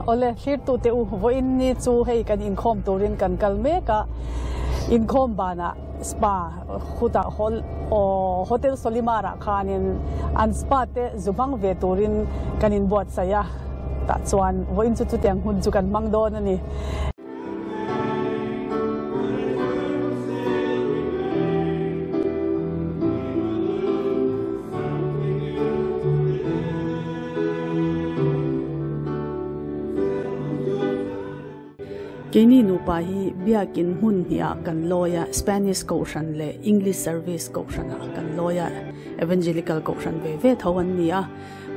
Awle, thlirtute u, vawiin ni chu hei kan inkhawm turin kan kal mek a, inkhawm banah spa khutah Hotel Solimar ah khanin an spa te zu hmang ve turin kan inbuatsaih a, tah chuan vawiin chu chutiang hun chu kan hmang dawn a ni. Keini nupa hi biakin hmun hniah kan lawi a, Spanish kohhran leh English Service kohhranah kan lawi a, Evangelical kohhran ve ve tho an ni a.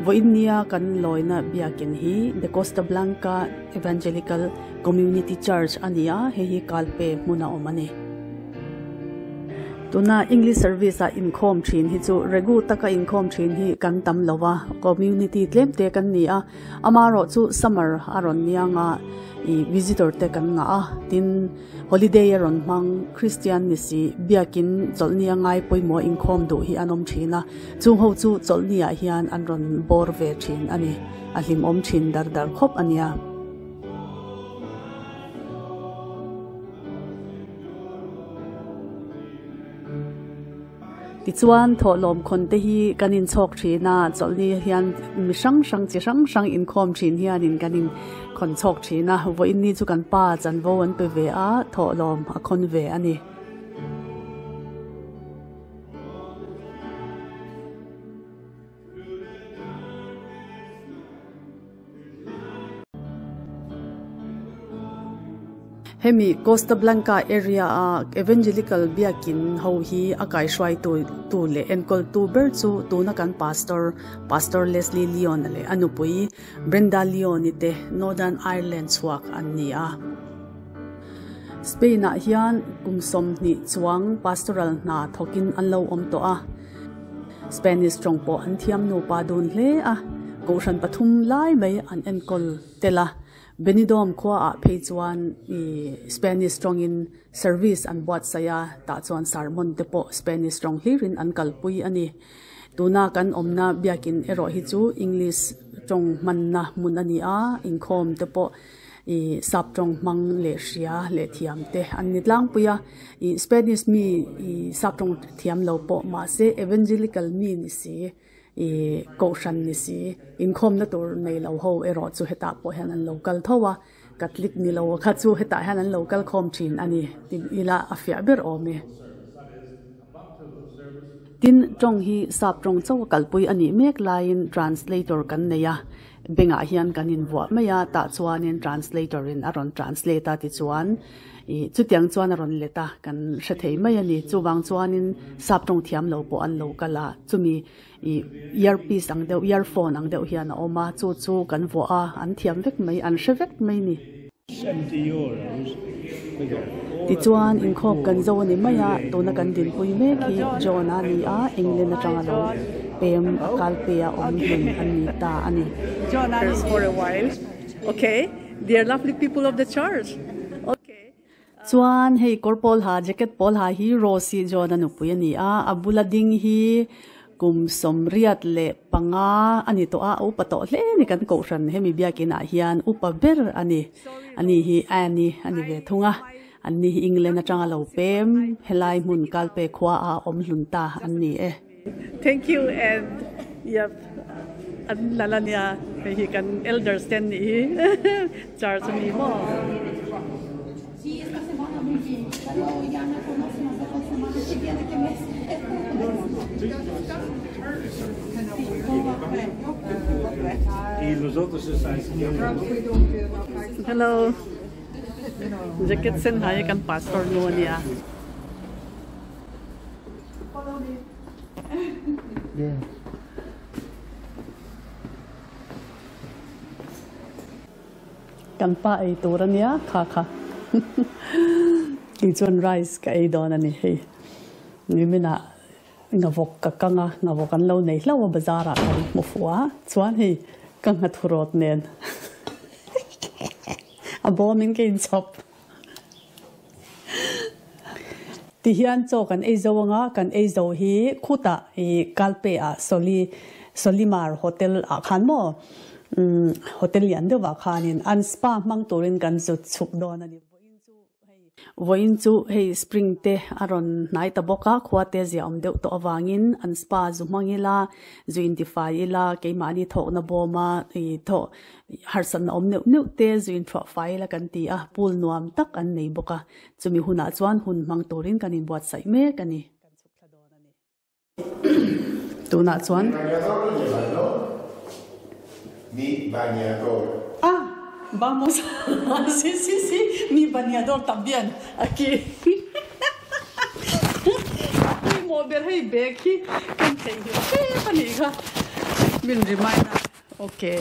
Vawiin nia kan lawina biakin hi The Costa Blanca Evangelical Community Church a ni a, hei hi Kalpe hmuna awm a ni. Tuna English Service ah inkhawm thin hi chu regu taka inkhawm thin hi kan tam lo a, community tlem te kan ni a, amaherawh chu summer a rawn niang a, ih visitor te kan ngah a, tin Holiday a rawn hmang, Kristian ni si, biakin chawlhni a ngai pawimawh inkhawm duh hi an awm thin a, chung ho chu chawlhni ah hian an rawn bawr ve thin a ni, a hlimawm thin dar dar khawp a nia. Tichuan, thawhlawm khawn te hi kan inchhawk thin a, chawlhni hian mi hrang hrang chi hrang hrang inkhawm thin hianin kan inkhawn chhawk thin a, vawiin ni chu kan pa chanvo an pe ve a, thawhlawm a khawn ve a ni. Hemi Costa Blanca area a Evangelical biakin ho hi a kaihruaitu tu leh enkawltu ber chu tuna kan Pastor, Pastor Leslie Leon leh a nupui Brenda Leon-i te Northern Ireland chhuak an ni a. Spain ah hian kum 20 chuang pastoral hna thawkin an lo awm tawh a. Spanish tawng pawh an thiam nupa dun hle a, kohhran pathum lai mai an enkawl tel a. Benidorm khuaah phei chuan Spanish tawngin service an buatsaih a, tah chuan sermon te pawh Spanish tawng hlirin an kalpui a ni. Tuna kan awmna biakin erawh hi chu English tawng hmanna hmun a ni a, inkhawm te pawh ih sap tawng hmang leh hria leh thiam te an ni tlangpui a, ih Spanish mi ih sap tawng thiam lo pawh mahse evangelical mi ni si ih kohhran ni si inkhawmna tur nei lo ho erawh chu hetah pawh hian an lo kal tho a, Catholic ni lo kha chu hetah hian an lo kal khawm thin a ni tih ila a fiah ber awm e. Tin, tawng hi sap tawng chauh a kalpui a nih mek laiin translator kan nei a, bengah hian kan invuah mai a, tah chuanin translator in a rawn translate a tichuan ih chutiang chuan a rawn let a, kan hre thei mai a ni. Chuvang chuanin sap tawng thiam lo pawh an lo kal a, chumi ih earpiece ang deuh, earphone ang deuh hian a awm a, chu chu kan vuah a, an thiam vek mai, an hre vek mai a ni. Tichuan, inkhawp kan zo a ni mai a, tuna kan dinpui mek hi John a ni a, England atanga lo pem a kalpe a awm hlun a ni ta a ni. Chuan hei kawr pawl ha jacket pawl ha hi Rose hi John a nupui a ni a, a bula ding hi kum 35 a ni tawh a, a upa tawh hle a ni kan kohhran hemi biakin ah hian upa ber a ni, a ni hi Annie a ni ve thung a, an ni hi England atanga lo pem helai hmun Kalpe khua a awm hlun ta an ni e. Thank you and yep an la la nia hei hi kan elders te an nih hi church a ni maw. Hello jacket sen ha hi kan pastor nu a nia. Kan pa ei tur a nia kha kha kei chuan rice ka ei dawn a ni hei niminah ngavawk ka kang a ngavawk an lo nei hlauh a bazar ah kan hmu fuh a chuan hei ka nghathurawt nen a bawmin ka inchhawp. Ti hian chaw kan ei zo anga, kan ei zo hi khutah i Kalpe ah Soli Solimar Hotel ah khan maw Hotel lian deuhah khanin an spa hmang turin kan zut chhuk dawn a ni. Vawiin chu hei spring te a rawn hnai ta bawk a, khua te zia awm deuh tawh avangin an spa zu hmang ila, zu intifai ila, keimahni thawkna bawma ih thawh harsatna awm neuh neuh te zu inthuah fai ila kan ti a, pool nuam tak an nei bawk a, chumi hunah chuan hun hmang turin kan inbuatsaih mek a ni. Tunah chuan. Ah! Vamos! Si si si! Mi bañador también aquí. Pawimawh ber hei bag hi kan theihnghilh tep a nih kha. Min remind a. Okay.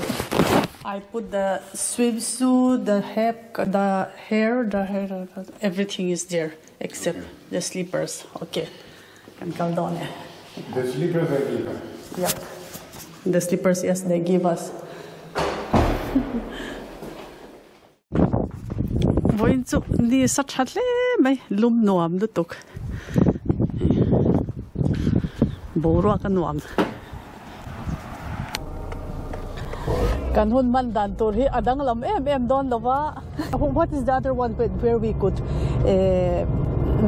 I put the swimsuit, the hat, the hair, the hair, everything is there except the slippers. Okay. Kan kal dawn e. The slippers they give us. Yep. The slippers yes they give us. Vawiin chu ni sa tha hle mai lum nuam lutuk. Boruak a nuam. Kan hun hman dan tur hi a danglam em em dawn lo va. What is the other one where we could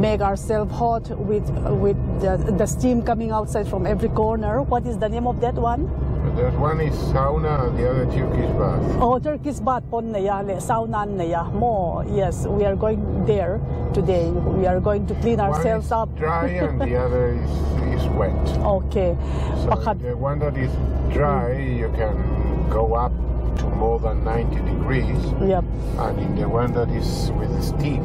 make ourselves hot with with the, the steam coming outside from every corner? What is the name of that one? That one is sauna and the other Turkish bath. Oh, Turkish bath pon nei a leh sauna an nei a maw? Yes, we are going there today. We are going to clean ourselves up. One is dry and the other is, is wet. Okay. So Pakhat the one that is dry, you can go up to more than 90 degrees. Yep. And in the one that is with steam,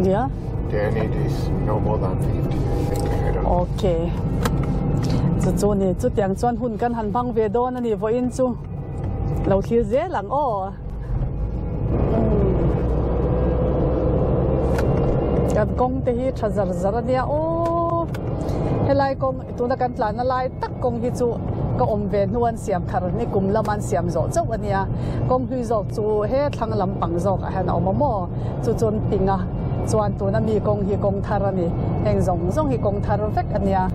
yeah. then it is no more than 50, I think. I don't know. Okay. Chu chu ni, chu tiang chuan hun kan han hmang ve dawn a ni vawiin chu. Lo thlir zel ang aw. Kan kawng te hi tha zar zar a nia aw. Helai kawng tuna kan tlanna lai tak kawng hi chu ka awm ve hnu an siam thar ni kum lama an siam zawh chauh a nia. Kawng hlui zawk chu he thlang lampang zawk ah hian a awm a maw. Chu chuan ping a chuan tuna mi kawng hi kawng thar a ni. Heng zawng zawng hi kawng thar vek a nia.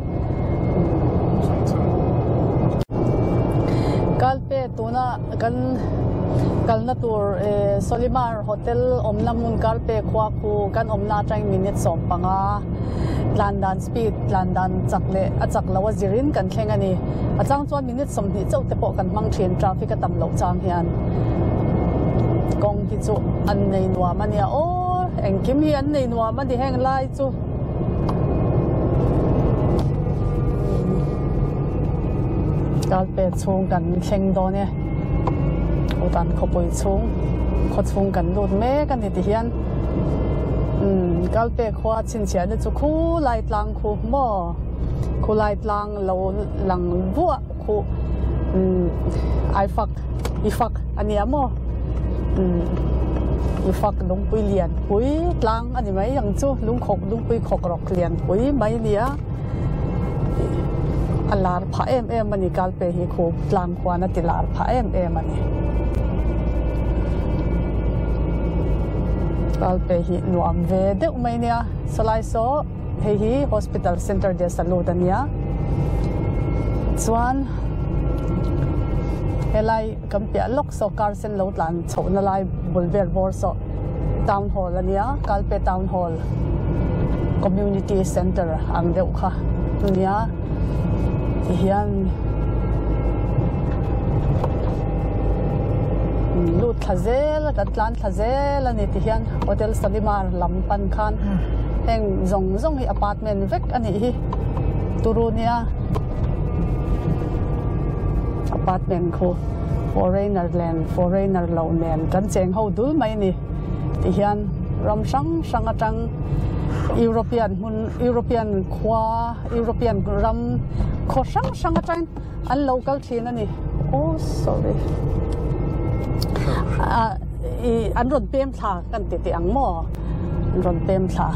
Kalpe tuna kan kalna tur Solimar Hotel awmna hmun Kalpe khua khu kan awmna atangin minute 15 tlan dan speed tlan dan chak leh a chak lo a zirin kan thleng a ni. A chang chuan minute 20 chauh te pawh kan hmang thin traffic a tam loh chang hian kawng hi chu an nei nuam a nia aw engkim hi an nei nuam a ni heng lai chu. Kalpe chhung kan thleng dawn e. Utan khawpui chhung khaw chhung kan lut mek a ni ti hian umm Kalpe khua chhinchhiahna chu khu lai tlang khu maw khu lai tlang lo lang buah khu umm ai fak i fak a nia maw umm i fak lungpui lian pui tlang a ni mai ang chu lungkhawk lungpui khawk rawk lian pui mai a ni a a lar phah em em a ni kalpe hi khu tlang khuan a ti lar phah em em a ni kalpe hi nuam ve deuh mai a nia sawlai saw Hei hi Hospital Center de Salud a nia. Chuan helai kan piah lawk saw car sen lo tlan chhohna lai bul vel bawr saw Town Hall a nia, Kalpe Town Hall Community Center ang deuh kha a nia. Tihian lut thla zel a kan tlan thla zel a ni tihian Hotel Salimar lam pan khan. Heng zawng zawng hi apartment vek a nih hi turu nia apartment khu foreigner len foreigner lo nen kan cheng ho dul mai a ni ti hian ram hrang hrang atang European hmun European khua European ram khaw hrang hrang atang an lo kal thin a ni oh sorry ah ih an rawn pem thla kan ti teh ang maw an rawn pem thla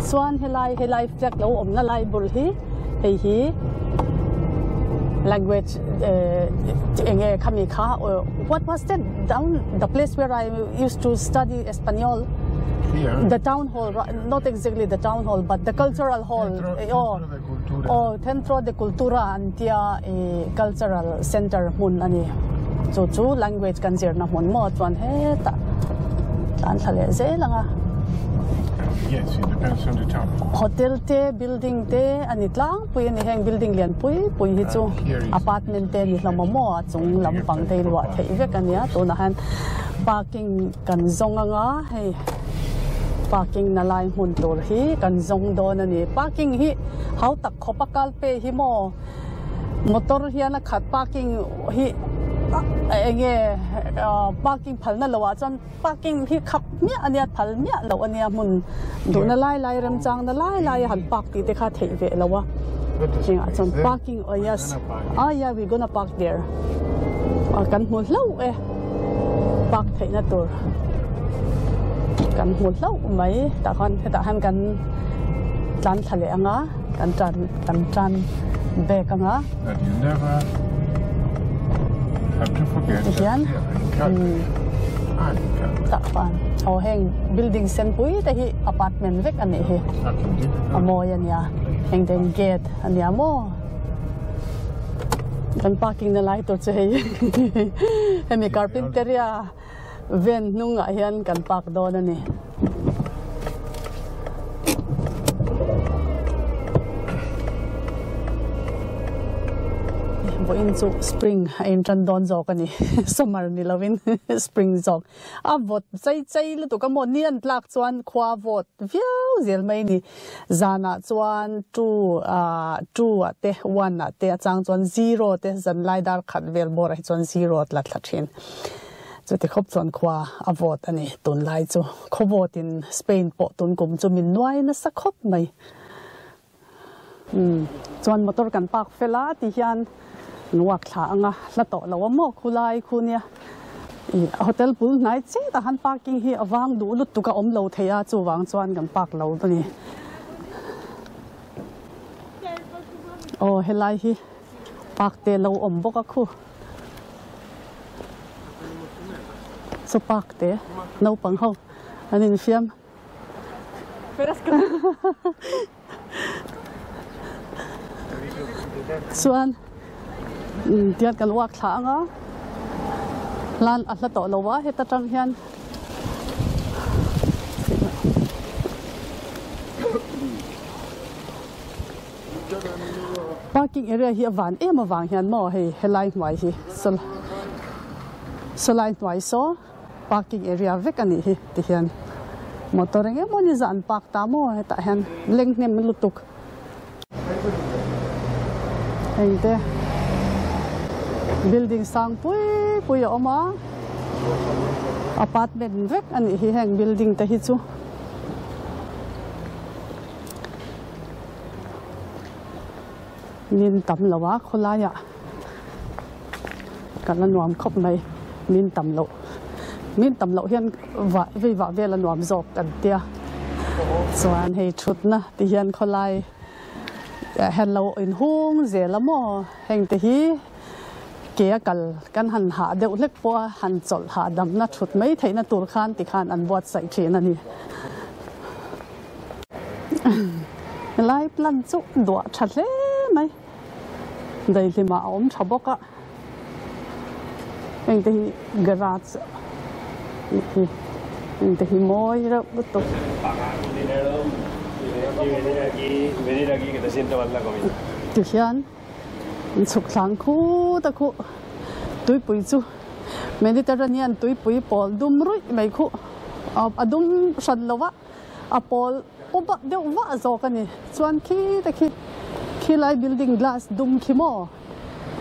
chuan helai helai flag lo awmna lai bul hi hei hi language eh eng nge khami kha what was that down the place where I used to study Espanol. Here? The town hall, not exactly the town hall, but the cultural hall. Centro, Eh, oh. Centro de Cultura. Oh, Centro de Cultura an tia i cultural center hmun ani. Chu chu language kan zirna hmun maw chuan hetah tlan thla leh zel ang a. Yes, it depends on the town. Hotel te, building te a ni tlangpui a ni. Heng building lian pui pui hi chu apartment te a ni hlawm a maw a chung lampang te hi luah theih vek a nia. Tunah hian parking kan zawng ang a, hei parking na lai hmun tur hi kan zawng dawn a ni. Parking hi hau tak khawp a kal pe hi maw motor hian a khat parking hi eng nge parking phalna loh ah chuan parking hi khap hmiah a nia phal miah loh a nia hmun duhna lai lai remchang na lai lai a han park tih te kha theih ve lo a hengah chuan parking oh yes ah yeah we gonna park there kan hmu hlauh e park theihna tur kan hmu hlauh mai tah khan hetah hian kan tlan thla leh ang a kan tan kan tan bag ang a. Tihian tah khan aw heng building sen pui te hi apartment vek a nih hi a mawi a nia heng te gate a nia maw. Kan parking na lai tur chu hei hemi carpinteria van hnungah hian kan park dawn a ni. Vawiin chu spring a intan dawn zawk a ni summer ni lovin spring zawk. A vawt chei chei lutuk a maw ni an tlak chuan khua vawt viau zel mai ni. Zanah chuan two ah two ah te one ah te a chang chuan zero te zan lai dar khat vel bawrah hi chuan zero a tla thla thin. Chuti khawp chuan khua a vawt a ni tunlai chu. Khaw vawtin Spain pawh tun kum chu min nuai nasa khawp mai. Umm chuan motor kan park fel a ti hian nuak thla anga hla tawh lo a maw khulai khu nia ih hotel bul hnai chet ah han parking hi a vang duh lutuk a awm lo thei a chuvang chuan kan park lo a ni. Aw helai hi park te lo awm bawk a khu saw park te naupang ho an infiam. Chuan tiang kan uak thla ang a, hlan a hla tawh lo a heta tang hian parking area hi a van em avang hian maw hei helai hnuai hi sawlai hnuai saw. Parking area vek a nih hi ti hian motor eng emaw ni zah an park ta maw hetah hian leng hnem lutuk heng te building sang pui pui a awm a apartment vek a nih hi heng building te hi chu. Min tam lo a khawlaiah ka la nuam khawp mai min tam loh min tam loh hian vah vei vah vel a nuam zawk kan tia chuan hei thutna ti hian khawlai hian lo inhung zel a maw heng te hi ke a kal kan han hah deuh hlek pawh a han chawlh hahdamna thut mai theihna tur khan tikhan an buatsaih thin a ni. Helai plant chu duah tha hle mai daihlim ah a awm tha bawk a heng te hi garage hi heng te hi mawi reuh lutuk. Tihian an chhuk thlang khut a khuh tuipui chu Mediterranean tuipui pawl dum ruih mai khuh a dum hran lo a. A pawl pawp ah deuh vah zawk a ni. Chuan khi te khi khilai building glass dum khi maw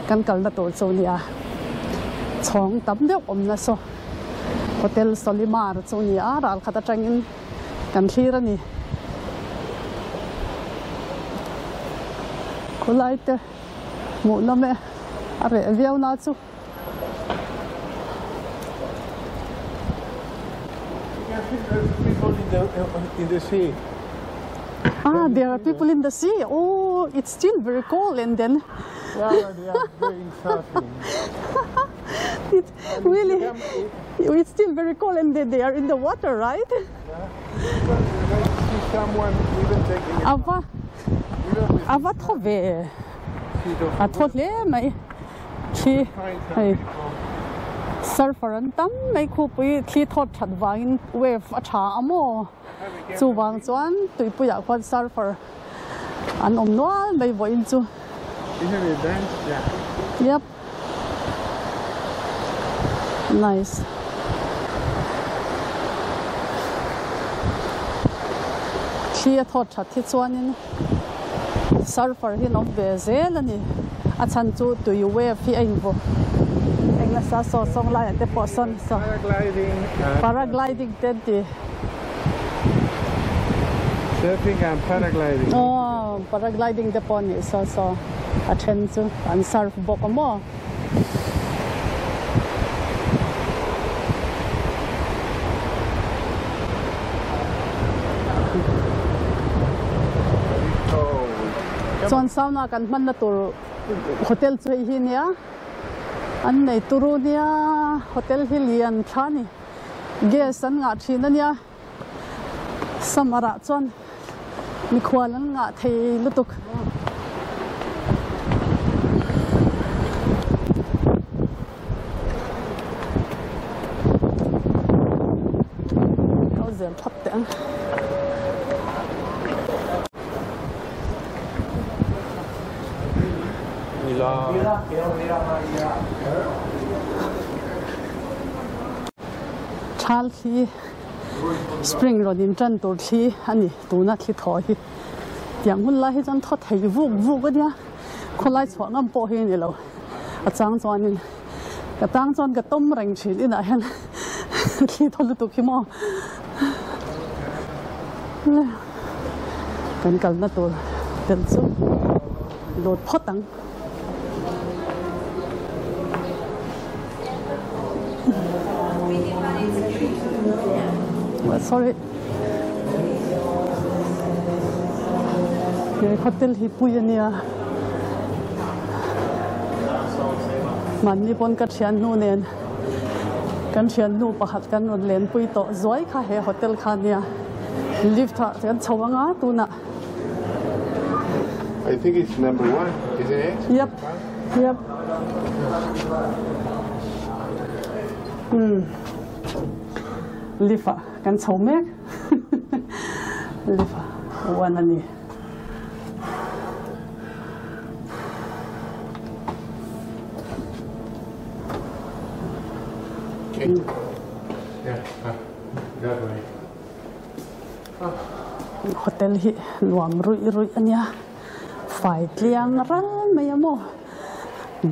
kan kalna tur chu nia. Chhawng tam deuh awmna saw Hotel Solimar chu nia ral khat atangin kan thlir a ni. Khulai te hmuhnawm e a reh viau na chu. People in the, in the sea. Ah, there are people in the sea. Oh, it's still very cold and then. Yeah, they are doing surfing. It's really it's still very cold and they, they are in the water, right? Yeah. See someone even taking a Ava ava tho ve a tho hle mai thli hei surfer an tam mai khupui thli thawt that wangin wave a tha amo chuwang chuan tuipuiah khuan surfer an awm nual mai vawiin chu. You have a bench? Yeah. Yep. Nice. Thli a thawt that hi chuanin surfer hi an awm ve zel a ni. A chhan chu tui wave hi a invaw eng nasa saw sawng laiah te pawh sawn saw Paragliding and paragliding te an ti. Surfing and paragliding. Aw paragliding te pawh a nih saw saw a then chu an surf bawk a maw. Chuan sauna kan hmanna tur hotel chu hei hi nia an nei turu nia hotel hi lian tha a ni gas an ngah thin a nia summer ah chuan mikhual an ngah thei lutuk. Kal zel phawt teh ang. Thal thli spring rawn in tan tur thli a ni tuna thli thaw hi tiang hun lai hi chuan thaw thei vuk vuk a nia khawlai chhuah ngam pawh hi a ni lo a chang chuanin ka tang chuan ka tawm reng thin inah hian thli thaw lutuk hi maw kan kalna tur tel chu lut phawt ang. Sorry. He hotel hi pui a nia. Mahni pawn ka thian hnu nen kan thian hnu pakhat kan rawn len pui tawh zuai kha he hotel kha nia. Lift ah kan chho anga tunah. I think it's number one, isn't it? Yep, yep. Lift ah kan chho mek. Lift ah one a ni. Okay. Yeah, that way. Hotel hi nuam ruih ruih a nia fai tliang ral mai a maw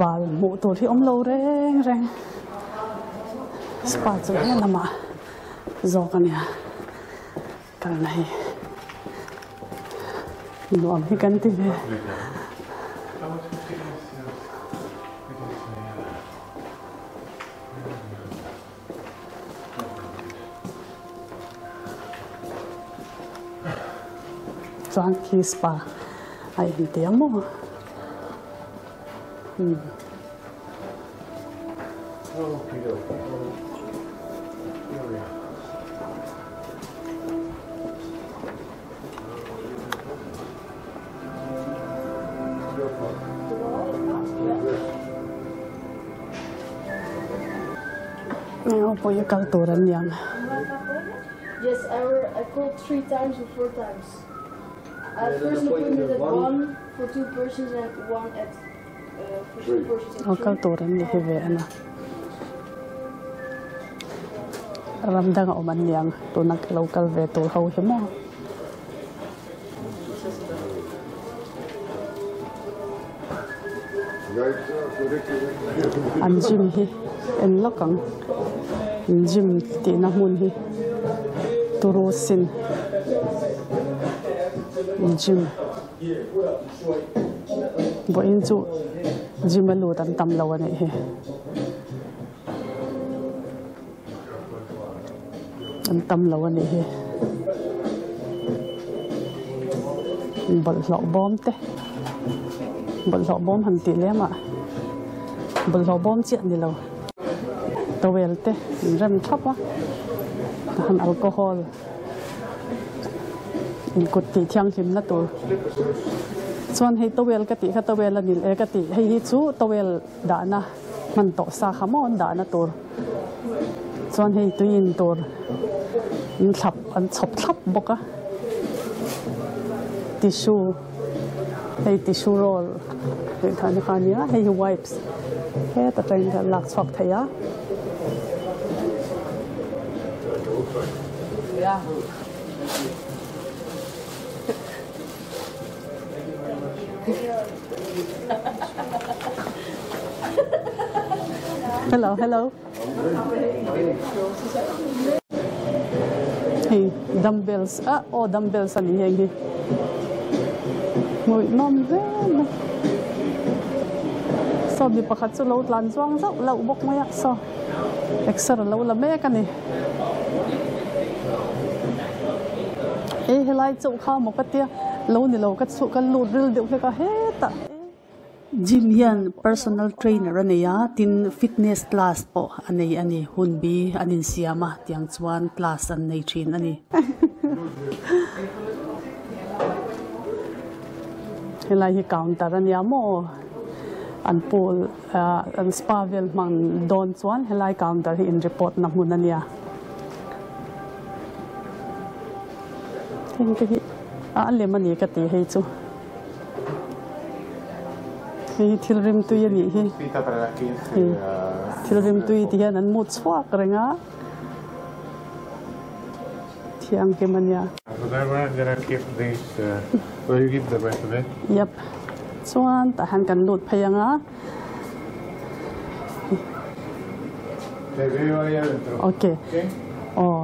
bal hmuh tur hi awm lo reng reng spa chu he lamah zawk a nia kalna hi nuam hi kan ti ve. Chuan khi spa a inti a maw umm. Engemaw pawh hi kal tur an niang. Yes, I were I called three times or four times. I had first appointment at one for two persons and one at uh, for two persons at Aw kal three. tur an ni hi ve a na. Ram dang a awm an niang tuna lo kal ve tur ho hi maw. An gym hi en lawk ang gym tihna hmun hi turu sin gym vawiin chu gym a lut an tam lo a nih hi an tam lo a nih hi bawlhhlawh bawm te bawlhhlawh bawm han tih lem ah bawlhhlawh bawm chiah a ni lo. Towel te an rem thlap a tahan alcohol in kut tih thianghlim na tur chuan hei towel ka tih kha towel a nil e ka tih hei hi chu towel dahna hman tawh sa kha maw an dahna tur chuan hei tui in tur an thlap an chhawp thlap bawk a tissue hei tissue roll tih kha ni kha a nia hei hi wipes heta tangin kan lak chhuak thei a. Hello hello hei dumbbells ah aw dumbbells a ni heng hi hmuih nawm hle mai saw mi pakhat chu lo tlan chuang zauh loh bawk mai a saw exer a lo la mek a ni e helai chauh kha maw ka tia lo ni lo ka chhuh ka lut ril deuh hlek a hetah. Gym hian personal trainer a nei a tin fitness class pawh a nei a ni hun bi an insiam a tiang chuan class an nei thin a ni. Helai hi counter a nia maw an pool ah an spa vel hman dawn chuan helai counter hi in report na hmun a nia. Heng te hi a lem a ni ka ti hei chu. Hei hi thil rim tui a nih hi. Hei thil rim tui ti hian an mu chhuak reng a. Thianghlim a nia. Yep. Chuan tah hian kan lut phei ang a. Okay. Aw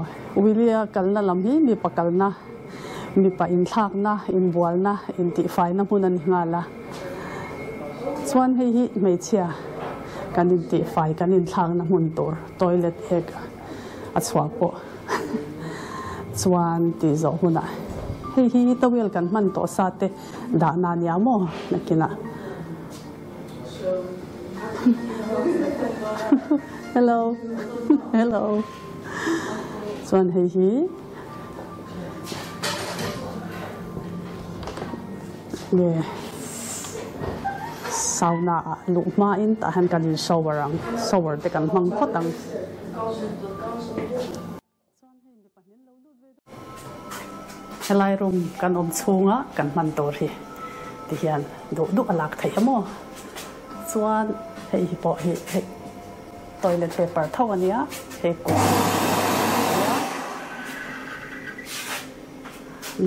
Willie-a kalna lam hi mipa kalna. Mipa inthlakna, inbualna, intihfaina hmun a ni nghal a. Chuan hei hi hmeichhia kan intihfai, kan inthlakna hmun tur toilet ek a chhuah pawh chuan tih zawh hunah hei hi towel kan hman tawh sa te dahna a nia maw nakinah. Hello hello chuan hei hi. Nge sauna ah luh hmain tah hian kan in shower ang, shower te kan hmang phawt ang. Helai room kan awm chhunga kan hman tur hi ti hian duh duh a lak theih a maw? Chuan hei hi pawh hi hei. Toilet paper tho a nia, he kawr nia.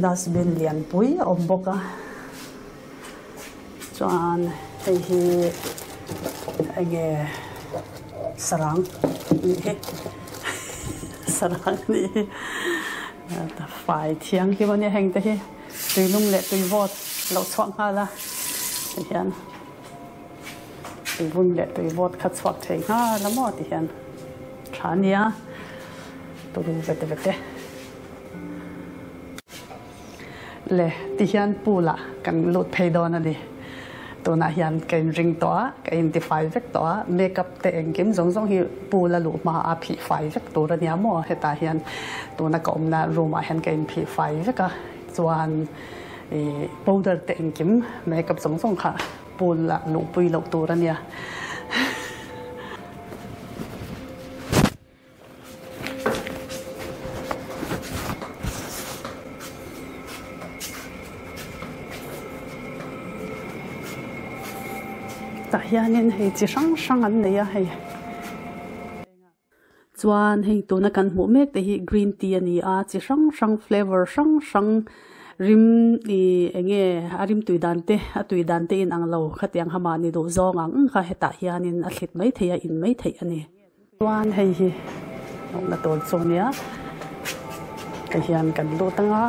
Dustbin lianpui a awm bawk a, chuan hei hi enge sarang nih hi sarang nih hi fai thianghlim a nia heng te hi tuilum leh tuivawt lo chhuak nghal a tihian. Tui vun leh tui vawt kha chhuak thei nghal a maw ti hian tha a nia turu vet vet e. Le ti hian pool ah kan lut phei dawn a ni. Tunah hian ka in ring tawh a, ka in ti fai vek tawh a, makeup te engkim zawng zawng hi pool a luh hma a phih fai vek tur a nia maw hetah hian tuna ka awmna room ah hian ka in phih fai vek a chuan ih powder te engkim makeup zawng zawng kha Pool ah luhpui loh tur a nia. Tah hianin hei chi hrang hrang an nei a hei. Chuan hei tuna kan hmuh mek te hi green tea a ni a, chi hrang hrang flavour hrang hrang rim ih eng nge a rim tui dan te a tui dan te inang lo khatiang ha mahni duh zawng ang kha hetah hianin a thlit mai theih a in mai theih a ni. Chuan hei hi hlawhna tur chu a nia ti hian kan lut ang a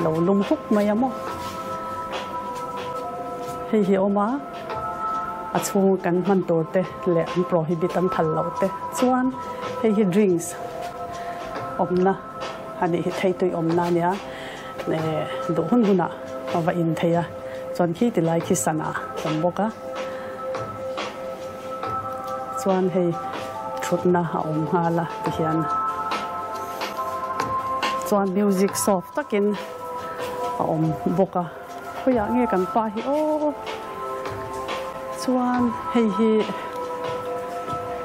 lo lum huk mai a maw hei hi a awm a a chhung kan hman tur te. Leh an prohibit an phal loh te chuan hei hi drinks awmna a nih hi theitui awmna a nia eh duh hun hunah a va in thei a chuan khi ti lai khi sana a awm bawk a. Chuan hei thutna a awm nghal a tihian chuan music soft takin a awm bawk a khawiah nge kan pa hi aw chuan hei hi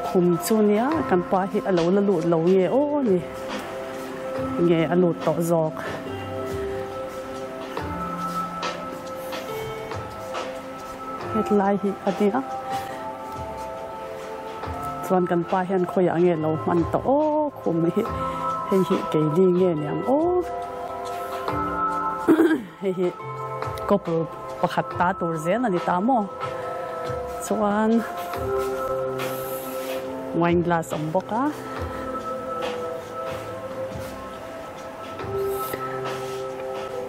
khum chu nia kan pa hi a lo la lut lo nge aw ni nge a lut tawh zawk. Hetlai hi a nia chuan kan pa hian khawiah nge lo hman tawh aw khum hi hei hi keini nge niang aw hei hi couple pakhat ta tur zel a ni ta maw chuan wine glass a awm bawk a.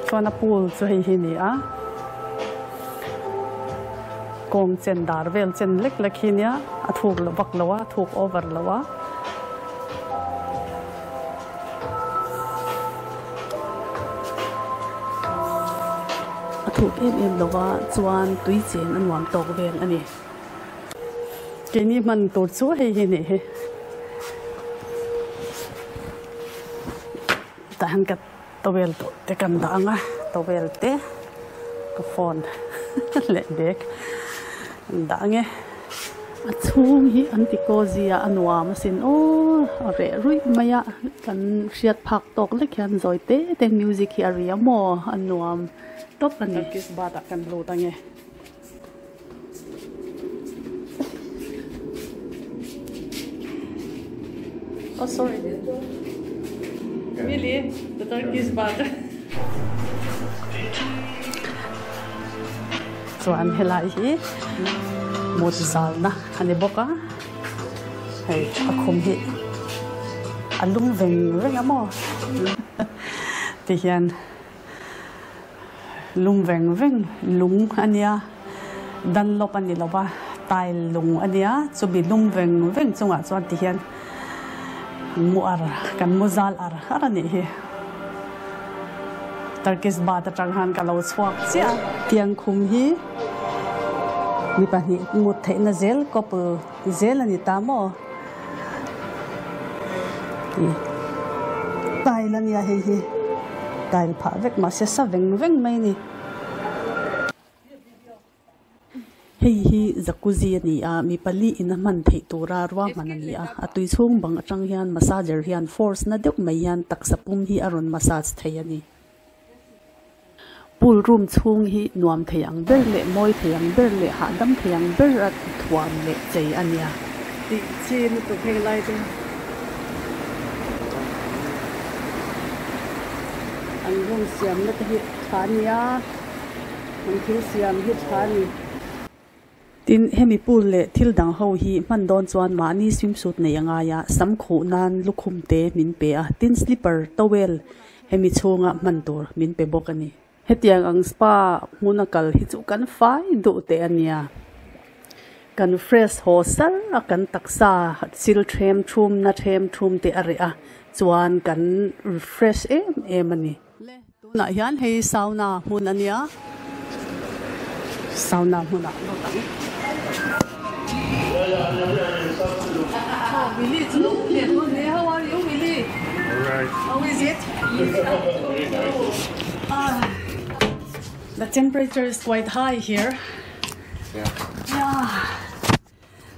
Chuan a pool chu hei hi ni a, kawng chen dar vel chen lek lek hi nia a thuk lo vak lo a, a thuk over lo a. A thuk em em lo a, chuan tui cheng a nuam tawk vel a ni. Keini hman tur chu hei hi ni hi. Tah hian ka towel tawh te kan dah ang a towel te ka phone leh bag an dah ang e a chhung hi an ti cozy a a nuam asin aw a reh ruih mai a kan hriat phak tawk lek hian zawi te te music hi a ri a maw a nuam tawp a ni. Turkish bath ah kan lut ang e. Oh sorry. Really? The Turkish bath. Chuan helai hi mut zalna a ni bawk a hei a khum hi a lum veng veng a maw ti hian. Lung veng veng lung a nia, Dunlop a ni lo va, tile lung a nia, chumi lung veng veng chungah chuan tihian mu ar kan mu zal ar ar a nih hi. Turkish bath atang khan ka lo chhuak chiah a. Tiang khum hi mi pahnih mut theihna zel couple zel a ni ta maw? Tile a nia hei hi tile phah vek mahse sa veng veng mai a ni. Hei hi jacuzzi a ni a mi pali in a hman theih tura ruahman a ni a a tui chhung bang atang hian massager hian force na deuh mai hian taksa pum hi a rawn massage thei a ni. Pool room chhung hi nuam thei ang ber leh mawi thei ang ber leh hahdam thei ang ber a thuam leh chei a nia. Tih chi lutuk heng lai te an room siamna te hi tha a nia, an thil siam hi tha a ni. Tin, hemi pool leh thil dang ho hi hman dawn chuan mahni swimsuit neih a ngai a, sam khuh nan lukhum te min pe a, tin slipper, towel hemi chhunga hman tur min pe bawk a ni. Hetiang ang spa hmuna kal hi chu kan fai duh teh a nia. Kan fresh haw sar a, kan taksa chil them thum na them thum te a reh a, chuan kan refresh em em a ni. Le, tunah hian hei sauna hmun a nia, sauna hmunah lut ang. Oh, Willie chu leh dawn hle. How are you, Willie? Alright. How is it? Very nice. Ah, the temperature is quite high here. Yeah. Yeah.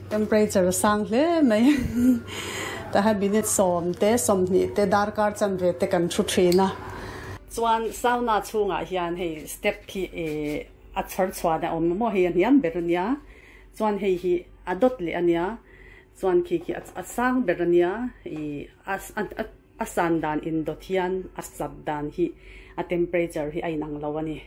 Temperature a sang hle mai. Tahan minute sawm te, sawmhnih te, darkar chanve te kan thu thin a. Chuan sauna chhungah hian hei step hi eh a chhawr chhuan a awm maw hei a hniam ber a nia. Chuan hei hi a dawt leh a nia. Chuan khi khi a sang ber a nia ih a a san dan indawt hian a sat dan hi a temperature hi a inang lo a ni.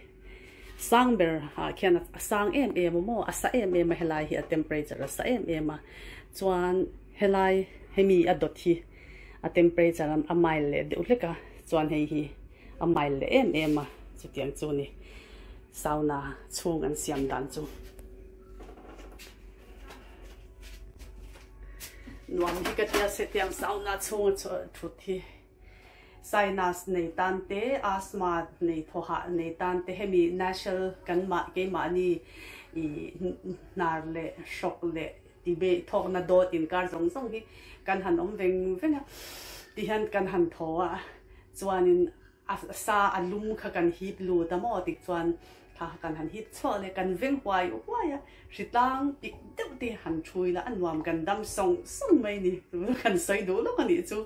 Sang ber ah khian a sang em em a maw a sa em em a helai hi a temperature a sa em em a chuan helai hemi a dawt hi a temperature a mild leh deuh hlek a chuan hei hi a mild leh em em a chutiang chu ni sauna chhung an siam dan chu nuam hi ka tia se tiang sauna chhung a thut hi. Sinus nei tan te, asthma nei thawhah nei tan te hemi nasal kan mah keimahni ih hnar leh hrawk leh. ti be thawkna dawt inkar zawng zawng hi kan han awm veng veng a tihian kan han thaw a chuanin a sa a lum kha kan hip lut a maw tik chuan kha kan han hip chhuak leh kan veng huai huai a hritlang pik deuh te han thui la a nuam kan dam sawng sawng mai ni kan sawi duh lawk a nih chu.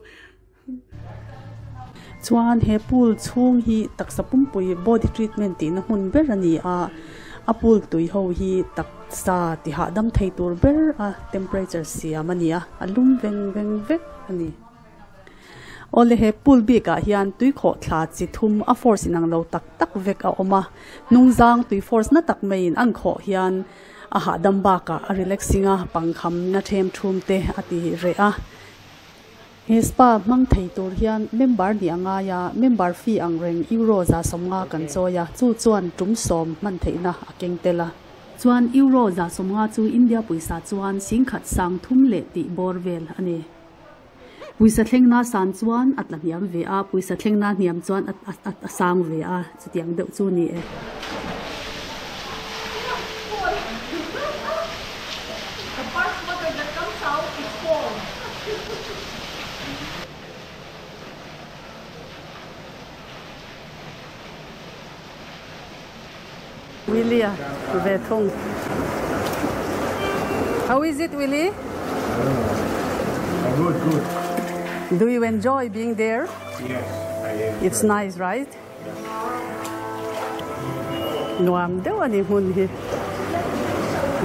Chuan he pool chhung hi taksa pumpui body treatment tihna hmun ber a ni a, a pool tui ho hi taksa ti hahdam thei tur ber a temperature siam a ni a, a lum veng veng vek a ni. Awle he pool bik ah hian tui khawh thla chi thum a force inang lo tak tak vek a awm a, hnungzang tui force na tak maiin an khawh hian a hahdam bakah a relaxing a, pangkham na them thum te a ti reh a. He spa hmang thei tur hian member nih a ngai a, member fee ang reng euro 150 kan chawi a, chu chuan tum 10 hman theihna a keng tel a. Chuan euro 150 chu India pawisa chuan 10,000 sang thum leh tih bawr vel a ni. Pawisa thlengna san chuan a tla hniam ve a, pawisa thlengna hniam chuan a sang ve a, chutiang deuh chu ni e. Willie a ve thung. How is it, Willie? Good, good. Do you enjoy being there? Yes, I enjoy. It's nice, right? Nuam deuh a ni hmun hi.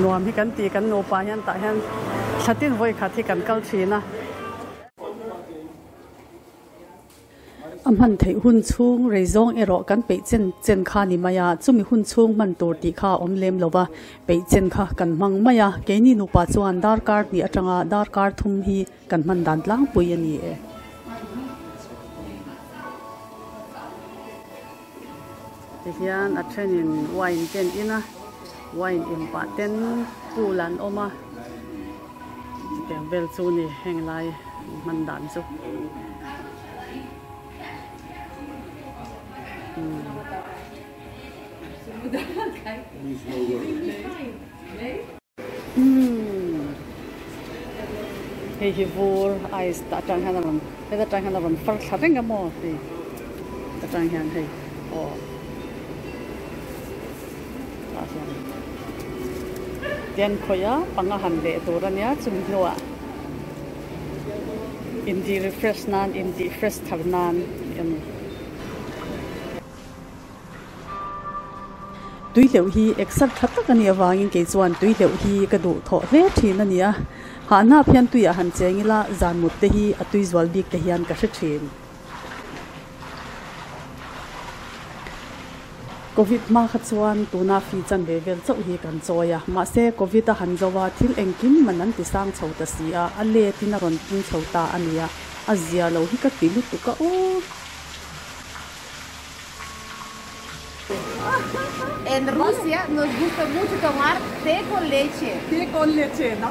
Nuam hi kan ti kan nupa hian tah hian thlatin vawi khat hi kan kal thin a. A hman theih hun chhung rei zawng erawh kan peih chen chen kha ni mai a, chumi hun chhung hman tur tih kha a awm lem lo va, peih chen kha kan hmang mai a, keini nupa chuan darkar hnih atanga darkar thum hi kan hman dan tlangpui a ni e. Tihian a thenin wine ten in a, wine in pah ten pool an awm a, chutiang vel chu ni heng lai hman dan chu. Umm hei hi vur ice tah atang hian a rawn heta tang hian a rawn far thla reng a maw hei ta tang hian hei aw tah hian tian khawih a panga han leh tur a nia chumi hnuah intih refresh nan intih fresh thar nan a ni. Tui hleuh hi eksar tha tak a nih avangin kei chuan tui hleuh hi ka duh thawh hle thin a ni a, hahna phian tuiah han cheng ila zan mut te hi a tui zual bik te hian ka hre thin. Covid hma kha chuan tuna fee chan ve vel chauh hi kan chawi a, mahse Covid a han zo a, thil engkim man an ti sang chho ta si a, a let in a rawn pung chho ta a ni a, a zia lo hi ka ti lutuk a aw. En Rusia nos gusta mucho tomar té con leche. Té con leche, no?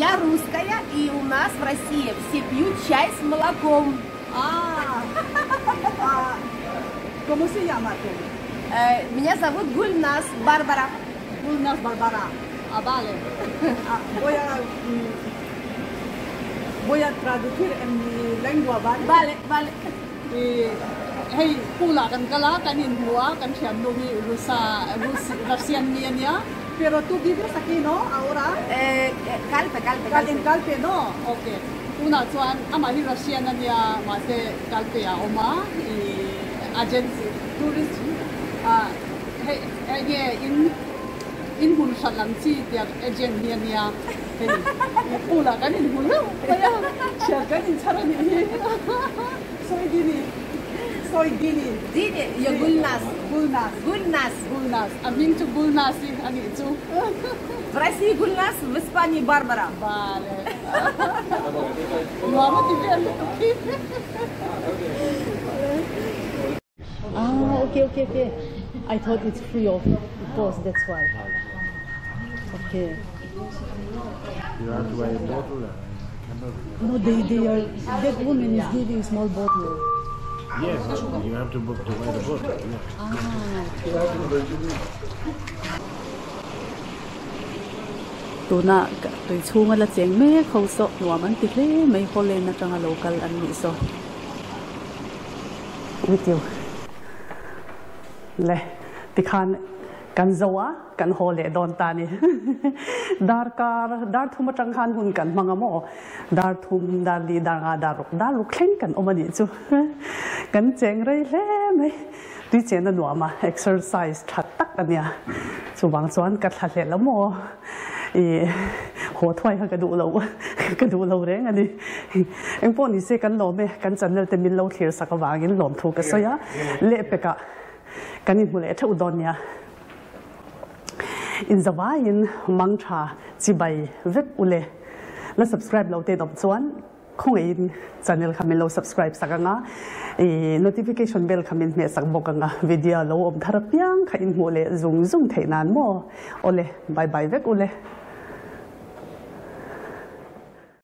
Я русская, и у нас в России все пьют чай с молоком. А, а, ¿cómo se llama tú? Меня зовут Гульнас Барбара. Гульнас Барбара. Ah, vale. Ah, voy a, voy a traducir en mi lengua, ¿vale? Vale, vale. Hei pool ah kan kal a, kan inhmu a, kan thiannu hi Rusa, Russian mi a nia. Pero tu vives aquí no, ahora? Calpe, Calpe, Calpe. En Calpe no? Ok. Tunah chuan amah hi Russian a nia, mahse Calpe ah a awm a, i agency, tourist, hei enge in in hmun hran lam chi tiang agent hi a nia. Hei pool ah kan inhmu hlauh mai a, thian kan inchhar a nih hi. Soy Dini. Soy Dini. Dini, yo Gulnaz. Gulnaz. Gulnaz. Gulnaz. A hming chu Gulnaz i a nih chu. V России Gulnaz, v Испании Barbara. Vale. Nuam a ti vel lutuk hi. Ah, okay, okay, okay. I thought it's free of cost, that's why. Okay. You have to buy a bottle. I cannot remember. No, they, they are, that woman is giving small bottle. Yes, you have to book to buy the bottle. Yeah. Ah, okay. Tuna tui chhunga la cheng mek ho saw nuam an ti hle mai Holland atanga lo kal an nih saw. With you le tikhan kan zo a kan haw leh dawn ta ni darkar dar thum atang khan hun kan hmang a maw dar thum dar li dar nga dar ruk dar ruk thleng kan awm a nih chu kan cheng rei hle mai tui chen a nuam a exercise tha tak a nia chuvang chuan ka thla hlel a maw i haw thuai kha ka duh lo ka duh lo reng a ni engpawh ni se kan lawm e kan channel te min lo thlir sak avangin lawmthu ka sawi a lehpekah kan inhmu leh theuh dawn nia inzavaiin mangtha chibai vek ule la subscribe lo te dawp chuan Khawngaihin channel kha min lo subscribe sak anga, i notification bell kha min hmeh sak bawk anga, video lo awm thar apiang kha in hmuh leh zung zung theih nan maw? Awle, bye bye vek ule.